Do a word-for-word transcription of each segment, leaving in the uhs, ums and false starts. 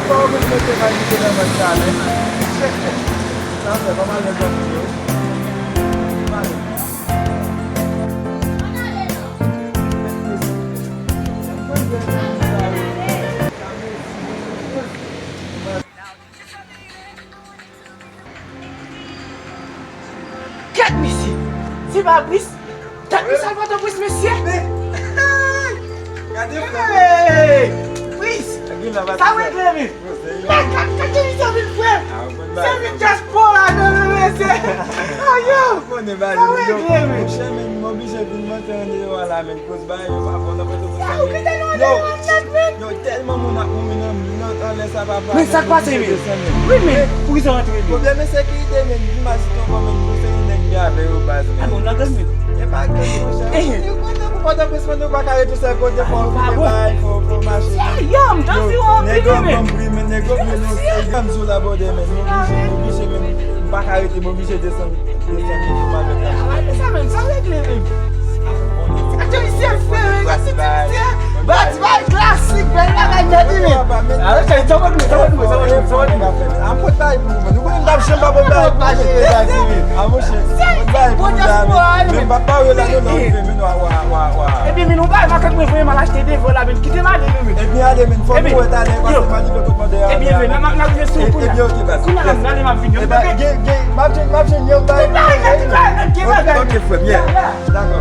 Kòman mwen te ka kite nan mòn sa, men? Sa fè pa mal lè zòt yo. Gad misye! Se pa Prince! Gad misye al Pòtoprens, mesye! Gade frè! Hey! Prince! Sa regle, men! Gad, gad, gad misye vin, frè! Se vin dyaspora, non, non, mesye! Ayo! Sa regle, men! Monchè, men, m oblije vin monte andeyò a la, men. Koz bagay yo pa bon nan Pòtoprens la, men. Yo, yo, tèlman moun ap mouri nan, nan, anlè sa, papa. Men sa k pase, men? Wi, men, pou ki sa w antre, men? Pwoblèm ensekirite, men. Imajine w kòman yon seri nèg byen avè yo, baz, men. A bon, nan gang, men. E pa gang, monchè. Yo konn nan Pòtoprens, men nou pa ka rete yon sèl kote, fò w kite bagay, fò, fò w mache. Yo, m te anvi w anpil, men. Nèg yo ban m pri, men nèg yo ban m yon seri gang sou la bòdè, men. M oblije, m oblije, men. M pa ka rete, m oblije desann. Desann, desann, desann. Sa menm, sa regle menm. Atè misye fre, men, gade ti misye. Bati bay klasik, bèl bagay nèt, wi, men. A, ok, sa va dwe, sa va dwe, sa va dwe, sa va dwe. An pot bay pou mwen. Nou konnen n t ap janm pa pot bay pou mwen. A, monchè, pot bay pou mwen la, men. Men m pa pare la, non, non, men, wa, wa, wa, wa. Ebyen, men, nou bay makak mwen voye m al achte devan la, men. Kite m ale, men. Ebyen, ale, men. Fò nou wè talè, paske m a rive kot mande a. Ebyen, men, n ap, n ap rive sou ou kounye a. Ebyen, ok, baz. Kounye a, m ale, m ap vini. Ebyen, gen, gen, m ap jwenn, m ap jwenn yon bagay. Gen bagay, gen bagay, gen bagay. Ok, frè m, yeah. Dakò.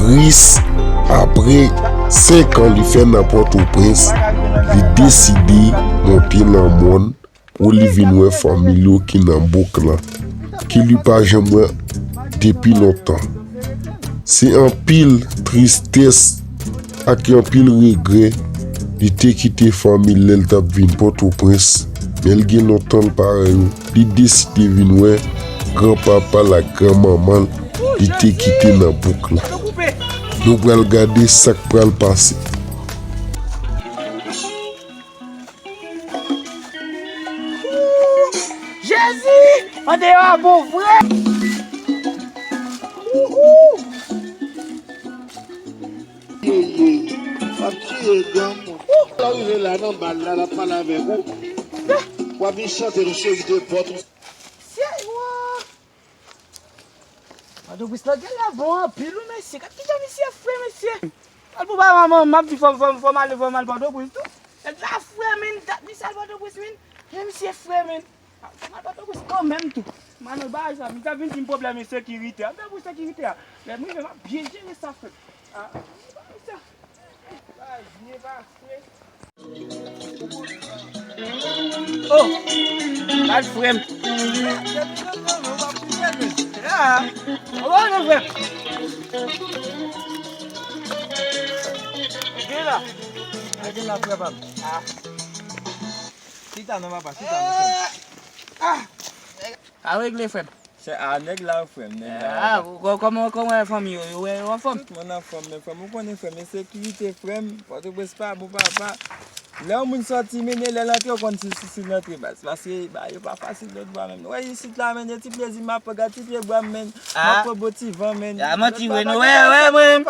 Brice, apre senk an li fè nan Pòtoprens, li deside monte nan mòn pou li vin wè fanmi l yo ki nan bouk lan, ke li pa janm wè depi lontan. Se anpil tristès ak anpil regrè li te kite fanmi l lè l t ap vin Pòtoprens, men l gen lontan l pa wè yo. Li deside vin wè granpapa l ak granmanman l li te kite nan bouk lan. Nou pral gade sa k pral pase. Jezi! Andeyò a bon vre! Wouhou! Ye, ye. W ap tiye gang. Lè w rive la nan bal la, l ap pale avèk ou. W ap vin chante yon seri de bòt. Sye, wa. Pòtoprens lan gen la bon anpil wi mesye. Gad kijan misye fre mesye. Al pou ba manman m ap di fò m, fò m, fò m ale, fò m al Pòtoprens tou. Nèg la fre men, dat misye al Pòtoprens men. Men misye fre men. Fò m al Pòtoprens kanmenm tou. M al nan bagay sa, misye ap vin di m pwoblèm ensekirite. Ap vin pou sekirite a. Lè m rive m ap byen jere sa frè. A, bagay sa. Bagay byen pa fre. Oh! Gad frè m. Ya. Ou pa konnen frè m. Gen la. Gen la frè pa m. Ah. Chita non papa, chita non frè m. Ah. Ka regle frè m. Se a nèg la wi frè m, nèg la. Ah, kò-, kòman, kòman fanmi yo, yo, yo anfòm? Tout moun anfòm, men frè m, ou konnen frè m, ensekirite frè m, Pòtoprens pa bon papa. Lè yon moun sòti, men lè l antre, ou konn si, si, si l antre baz. Paske, ba, yo pa fasil lòt bò a, men. Ou wè isit la, men, e ti plezi m ap pran, gad ti pye bwa m, men. M ap pran bon ti van, men. A manti, wè, nou, wè, wè, mwen.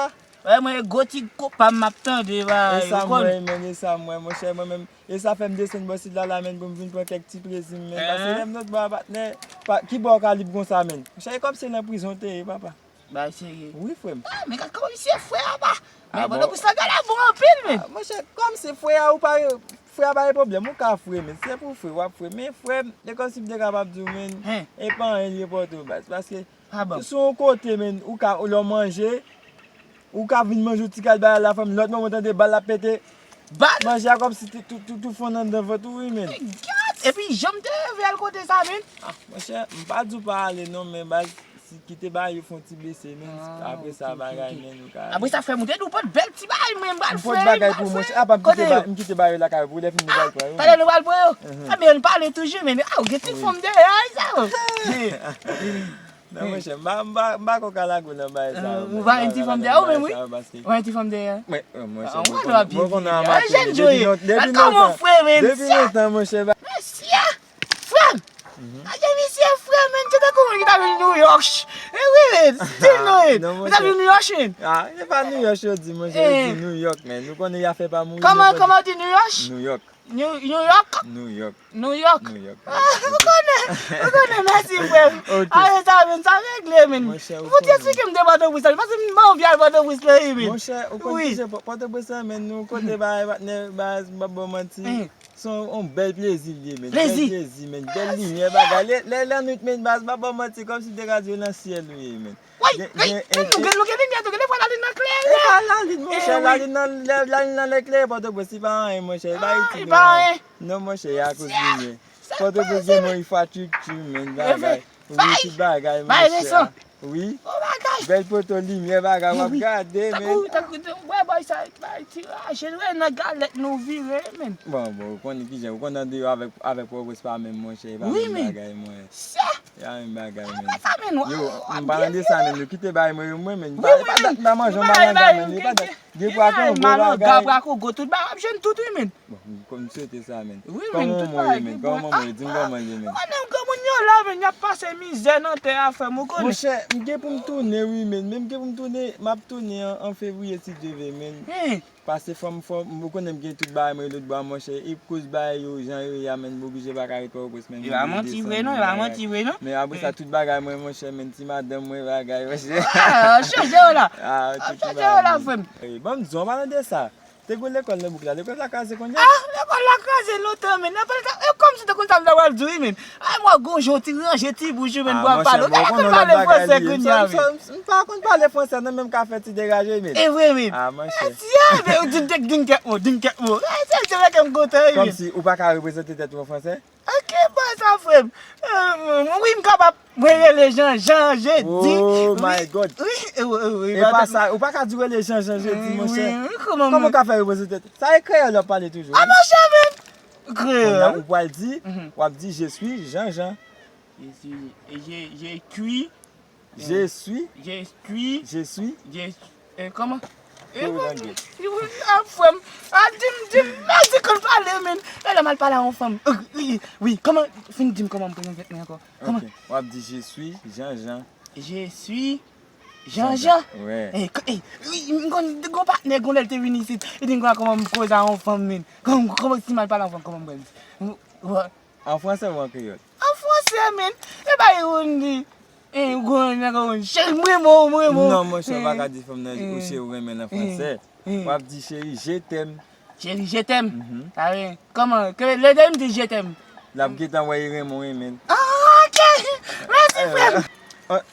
Wè, mwen, gwo ti konpa m ap tande, ba, e sa m wè, men, e sa m wè, monchè, mwen menm. E sa fè m desann bò sid la, la, men, pou m vin pran kèk ti plezi m, men. Paske lè m lòt bò a, patnè, pa, ki bò w ka lib konsa, men? Monchè, e kòmsi se nan prizon w te ye, papa. Bay serye. Wi, frè m. Ah, men gad kòman misye fre a, ba. Men Pòtoprens lan gad la bon anpil, men. Ah, monchè, kòm se frè a, ou pa, frè a pa gen pwoblèm, ou ka fre, men se pou fre, w ap fre. Men frè m, e kòmsi m te kapab di w, men, e pa anyen l ye Pòtoprens, paske sou yon kote, men, ou ka, lè w manje, ou ka vin manje yon ti kal bagay la, frè m, lòt moman w tande bal ap pete. Bal? Manje a kòmsi tou, tou, tou, tou fonn anndan vant ou, wi, men. Men gad! Epi jan m te reve al kote sa, men. Ah, monchè, m pa di w pa ale, non, men baz, si kite bagay yo fè yon ti bese, men, apre sa, bagay, men, nou ka ale. Apre sa, frè m, ou te di w pot bèl ti bagay, mwen, m pral fè, m pral fè. M pot bagay pou ou, monchè. Apa, m kite ba-, m kite bagay yo lakay ou, pou lè fini nou pral pran yo. Talè nou pral pran yo? Ah, men, ann pale toujou, men. Ah, ou gen ti fanm dèyè, ay, sa, o. Non, monchè, m pa, m pa, m pa kwè w ka lage w nan bagay sa yo, ou pa gen ti fanm dèyè ou menm, wi. Ou pa gen ti fanm dèyè? Mwen, mwen, monchè, mwen konnen, mwen konnen an maten, depi lontan, depi lontan, depi lontan, monchè. Mesye, frè m! Gade misye, frè m, men, se ta Kou moun ki ta vin New York. E wi, men, still nou ye. Non, ou ta vin New York, men. Ah, se pa New York yo di, monchè, yo di New York, men. Nou konnen y a fè pa mouri. Kòman, kòman ou di New York? New York. New, New York? New York. New York. New York. Ah, ou konnen, ou konnen, mèsi, frè m. Ok. Ah, sa vin, sa regle, men. Monchè, ou konnen. Ou te eksplike m de Pòtoprens la, paske m anvi al Pòtoprens la, wi, men. Monchè, ou konnen ki se Pò-, Pòtoprens la, men, nou kote ba, patnè, ba, m p ap ba w manti. Se yon, yon bèl plezi li ye, men. Plezi. Bèl plezi, men. Bèl limyè, bagay. Lè, lè, lannwit, men, baz, m p ap ba w manti, kòmsi te ka di w nan syèl ou ye, men. Woy, gen, gen, gen, nou gen, nou gen limyè tou, gen de fwa lalin nan klere. E pa lalin, monchè, lalin nan, la, lalin nan lè klere Pòtoprens, li pa anyen, monchè, li pa itil, li pa anyen. Non, monchè, e akoz limyè. Pòtoprens gen mwen, infrastrikti, men, bagay. Wi, tout bagay, monchè. Wi. Bèl poto limyè, bagay, w ap gade, men. Tankou, tankou, wè, bòy sa, bay ti raje, wè, nan galèt nou vire, men. Bon, bon, ou konnen kijan, ou konn andeyò avèk, avèk Pòtoprens pa menm, monchè, e pa menm bagay, mwen. Ya, menm bagay, men. Yo, m pa nan de sa, men, yo kite bay mwen, mwen, men. Pa, pa dat m pa manje yon malanga, men, e pa dat. Gen pwa kongo, bagay. Malanga, pwa kongo, tout bagay, m jwenn tout, wi, men. Bon, m, m swete sa, men. Wi, men, tout bagay gen bon. Kòman manman w ye, men? Kòman manman w ye? Di m kòman l ye, men. Mwen menm, granmoun yo la, men, y ap pase mizè nan tè a, frè m, ou konnen. Monchè, m gen pou m tounen, wi, men. Men m gen pou m tounen, m ap tounen an, an fevriye, si Dye vle, men. Pase fò m, fò m, ou konnen m gen tout bagay mwen lòt bò a, monchè. E koz bagay yo, jan yo ye a, men, m oblije pa ka ret Pòtoprens, men. E pa manti vre, non, e pa manti vre, non. Men apre sa, tout bagay mwen, monchè, men, ti madanm mwen, bagay, monchè. Ah, chanje yo la. Ah, chanje yo la, frè m. Ban m di w, an palan de sa, te gen lekòl nan bouk la. Lekòl la kraze kounye a? Ah, lekòl la kraze lontan, men. Nan pale sa, e kòmsi te konn sa m ta pral di w, men. Ay, mwen gon jan ti ranje ti bouch ou, men, pou ap pale. Ou te konn pale fransè kounye a, men. M pa konn pale fransè, non, men m ka fè ti degaje, men. E vre, men. Ah, monchè. Mesye, men, ou di m te di m kèk mo, di m kèk mo. Ay, se, se vre ke m kontan, wi, men. Kòmsi ou pa ka reprezante tèt ou an fransè? Ok, bon, sa, frè m. Euh, wi, m kapab. Mwen rele Jan Jan, je di. Oh my God. Wi, wi, wi, wi. E pa sa, ou pa ka di rele Jan Jan, je di, monchè. Wi, wi, kòman mwen. Kòman w ka fè reprezante? Sa e kreyòl w ap pale toujou. Ah, monchè, men. Kreyòl. Kounye a, ou pral di, w ap di, je suis Jan Jan. Je suis, je, je suis. Je suis. Je suis. Je suis. Je, eh, kòman? Eh, frè m. Ah, di m, di m, mèsi konn pale, men. E lè m al pale a yon fanm. Wi, wi, kòman, fin di m kòman m prezante tèt mwen ankò. Kòman? Ok. W ap di, je suis Jan Jan. Je suis Jan Jan. Jan Jan. Wè. Eh, wi, m konn, gon patnè, gon lè l te vin isit. Li di m kòman m koze a yon fanm, men. Kòman, kòman si m al pale a yon fanm, kòman m pral di? An fransè ou an kreyòl? An fransè, men. E pa iwoni. E, ou gon nèg ou cheri, m renmen w, m renmen w. Non, monchè, ou pa ka di fanm nan ou cheri, ou renmen l an fransè. W ap di cheri, je t'aime. Cheri, je t'aime. Sa vle, kòman, ke lè m di je t'aime? L ap gentan wè e renmen w, renmen l. Ah, ok. Mèsi, frè m.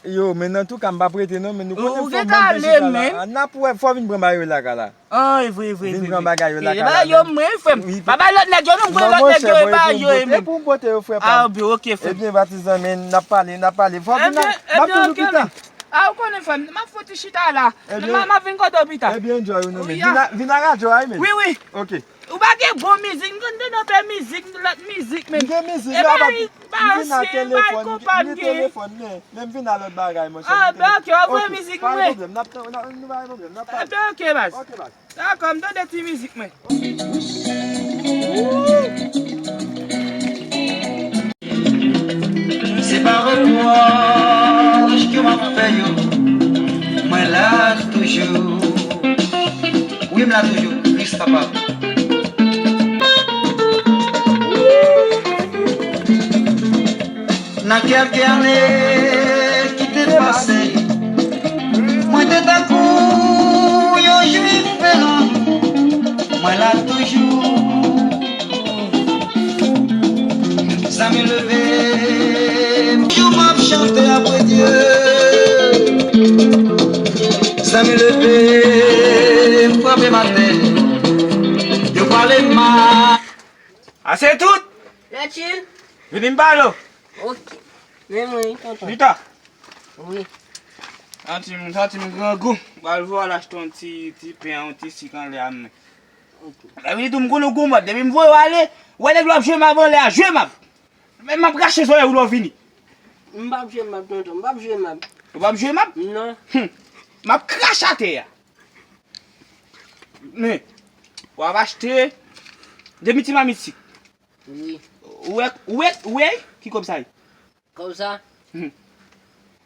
Yo, men antouka, m p ap rete non, men nou konnen m fè yon bann tan chita la. N ap wè, fò w vin pran bagay yo lakay la. Ah, e vre, e vre, e vre. Vin pran bagay yo lakay la. E bagay yo, mwen, frè m. Pa bay lòt nèg yo, non, m gen lòt nèg yo, e bagay yo, e men. E pou m pote yo, frè pa m. Ah, ok, frè m. Ebyen, patizan, men, n ap pale, n ap pale. Fò w vin la, m ap toujou pita. Ah, ou konnen, frè m, m ap fouti chita la. M ap vin kote w pita. Ebyen, enjoy ou non, men. Vin a radyo a, men. Wi, wi. Ok. Ou pa gen bon mizik, m konn tande yon pè mizik, lòt mizik, men. M gen mizik, men apa, m vin ak telefòn, m gen telefòn, men, men m vin ak lòt bagay, monchè. Ah, ben, ok, w ap voye mizik mwen. Pa gen pwoblèm, n ap, n ap, nou pa gen pwoblèm, n ap pale. Ah, ben, ok, baz. Ok, baz. Dakò, m tande ti mizik mwen. Se pa repwòch ke m ap fè yo, mwen la toujou. Wi, m la toujou, Kris kapab. Nan kèk ane ki te pase, mwen te tankou yon jwif eran. Mwen la toujou. Zanmi leve, jou m ap chante apre Dye. Zanmi leve, m frape m atè. Yo pale mal. A se tout. Lètchil. Vini m pale w. Ok. Men mwen, tonton. Pita. Wi. Santi m, santi m grangou. Pral voye al achte yon ti, ti pen, yon ti sik anlè a men. Ok. Lè vini tou m konnen w gon vant. Depi m voye w ale, ou wè nèg yo ap jwe mab anlè a, jwe mab. Men m ap rache zòrèy ou lè w vini. M p ap jwe mab, tonton, m p ap jwe mab. Ou p ap jwe mab? Non. Hum. M ap krache atè a. Men, w ap achte demi ti mamit sik. Wi. Ou wè, ou wè, ou wè ki kòb sa ye? Kòb sa? Hmm.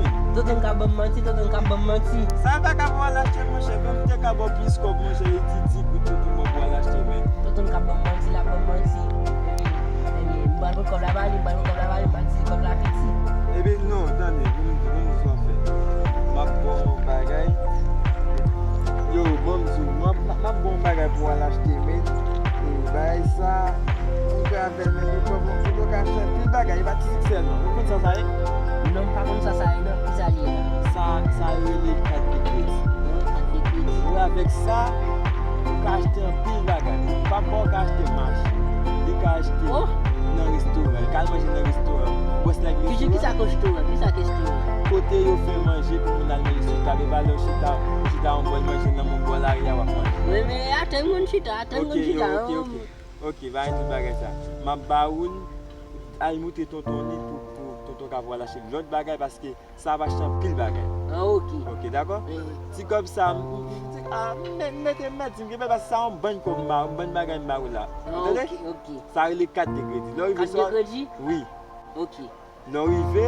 men. Tonton ka ban m manti, tonton ka ban m manti. Sa pa ka pou al achte, monchè, men m te ka ba w plis kòb, monchè, e di, di goud tonton mwen pou al achte, men. Tonton ka ban m manti, l ap ban m manti. Ebyen, m pral pran kòb la ba li, m pral pran kòb la ba li, m pral di kòb la piti. Ebyen, non, tande, pou m, pou m di w sa w fè. M ap ba w yon bagay. Yo, ban m di w, m ap, m ap ba w yon bagay pou w al achte, men. E, bagay sa, ou fè avè l, men, yo, bon, bon, ou ka achte anpil bagay, e pa ti sik sèlman. Ou konn sa sa ye? Non, m pa konn sa sa ye, non. Ki sa l ye la? Sa, sa yo rele kat de kredi. Yon kat de kredi. Wi, avèk sa, ou ka achte anpil bagay. Papa w ka achte machin. Li ka achte nan restoran. Li ka al manje nan restoran. Bòs la gen restoran. Ki sa k restoran? Ki sa k restoran? Kote yo fè manje pou moun al manje sou tab. E pa lè w chita, ou chita yon bòl manje nan yon bò lari a w ap manje. Wi, men atè moun chita, atè moun chita. Ok, ok, ok. Ok, ba tout bagay sa. M ap ba ou l, al moutre tonton li pou, pou tonton ka pou al achte lòt bagay paske sa ap achte anpil bagay. Ah, ok. Ok, dakò? Ti kòb sa, m, m, m, ti, ah, m, m, mete, m mete, m gen bagay sa yon bann kòb m ba, yon bann bagay m ba ou la. Ah, tande? Ok, ok. Sa rele kat de kredi. Lè w rive sou. Kat de kredi? Wi. Ok. Lè w rive,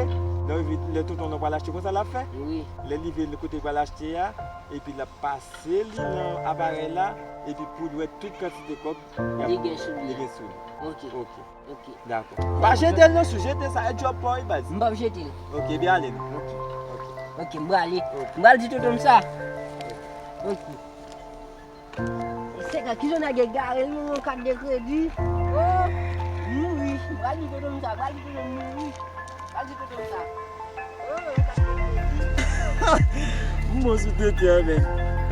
lè w rive, lè tonton nan pral achte, konsa l ap fè? Wi. Lè l rive kote l pral achte a, epi l ap pase li nan aparèy la, epi pou l wè tout kantite kòb li gen sou li. Li gen sou li. Ok. Ok. Ok. Dakò. Pa jete l non, si w jete sa, e djòb pa w wi baz. M p ap jete l. Ok, byen ale non. Ok. Ok. Ok, m prale. Ok. M pral di tonton m sa. Ok. Se ka ki jan nèg egare l, yon kat de kredi. Oh, mouri. M pral di tonton m sa, m pral di tonton m mouri. M pral di tonton m sa. M bon sou tenten an, men.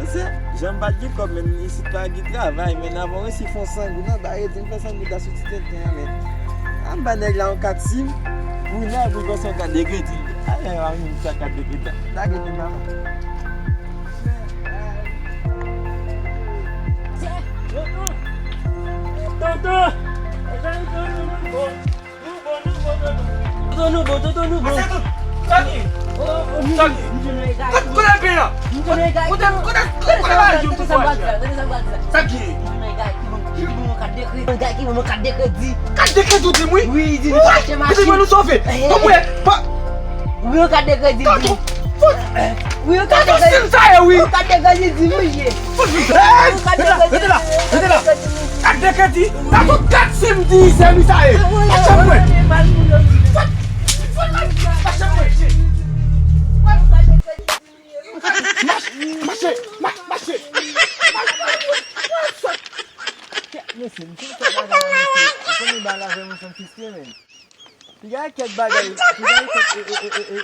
Paske jan m pa t gen kòb, men isit pa gen travay, men avan w resi fè yon san goud, nan bare di m fè san goud la sou ti tenten an, men. A m ba nèg la yon kat sim, pou nèg pou l pase yon kat de kredi. Alè, a yon sa kat de kredi la. Lage men nan. Tonton! Tonton! Tonton, nou bon, tonton, nou bon. Tonton, nou bon, tonton, nou bon. Sa ki? Sa ki? Kote, kote pen an? Kote, kote, kote bagay yo tout fwa chè? Sa ki? Kat de kredi. Kat de kredi ou di m wi? Wi, li di li pa achte machin. Kote mwen nou sove? Tonton, pa. Wi, yon kat de kredi, li di. Wi, yon kat de kredi. Kat de kredi, li di wi. Rete la, rete la, rete la. Kat de kredi, sa tout kat sim di se misye ye. Mache mwen. Mache mwen. Mache, mache, mache. Kèt mesye, m fin fè bagay la, mesye. Ou konnen bagay la vrèman fè m fiste, men. Piga kèk bagay, piga kèk, e,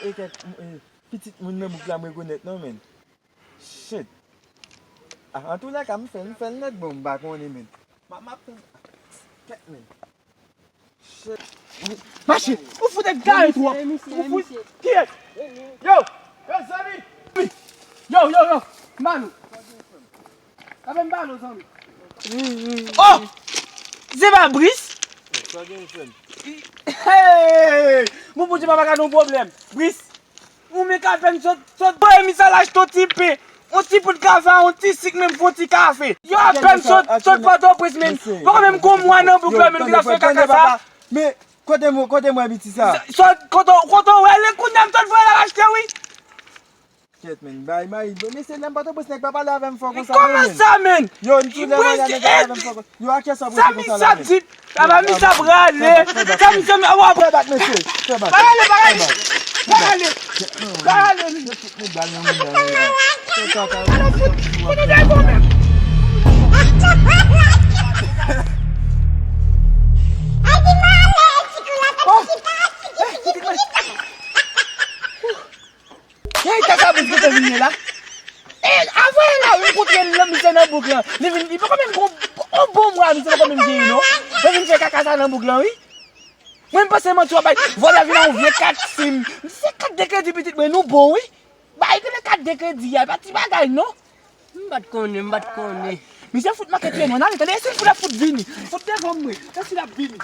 e, kèk, e, pitit moun nan bouk la m rekonèt non, men. Shit. Ah, antoulèka, m fè, m fè l nèt bon, m pa konnen, men. M ap, m ap tann. Kèt, men. Mache, ou fout ap gare twòp. Ou fout. Kiyès? Yo, yo, zanmi. Yo, yo, yo. Mano. Sa fè m balo, zanmi. Oh! Se pa Bris? Sa gen, frè m? Hey! Bon, Bondye, papa, gade yon pwoblèm. Bris, ou menm ka apèn sot, sot. Boy, misye al achte yon ti pen, yon ti poud kafe, yon ti sik, menm fè yon ti kafe. Yo apèn sot, sot Pòtoprens, men. Poko menm gon mwa nan bouk la, men nou gentan fè kaka sa. Men, kote mwen, kote mwen, piti sa? Sot, kote, kote w wè l, kounye a m sot voye l al achte, wi. Kèt, men, bay, bay, mesye, lè m Pòtoprens, nèg pa pale avè m fò konsa, non, men. Kòman sa, men? Yo, m tou lè m ale, nèg pa pale avè m fò konsa. Yo, a kiyès w ap rete konsa la, men? Sa misye ap rale. Sa misye ap rale. Fè bak, mesye, fè bak. Pa rale, pa rale. Pa rale. Pa rale. Yo tout met bal nan mouda yo la. Fè kaka. Kote w al, menm? Oh! Hey, kaka Bris gentan vin ye la. E, avè la, m kontre l nan misye nan bouk lan. Li vin, li poko menm gon, on bon mwa, misye poko menm genyen, non. Li vin fè kaka sa nan bouk lan, wi. Mwen, m panse manti w ap bay. Vòlè vin a yon vye kat sim. Se kat de kredi pitit mwen, nou bon, wi. Bay, rele kat de kredi a, e pa ti bagay, non. M pa t konnen, m pa t konnen. Misye fout manke pye nou, n ale, tande, e si l fout ap fout vini. Fout devan mwen, e si l ap vini.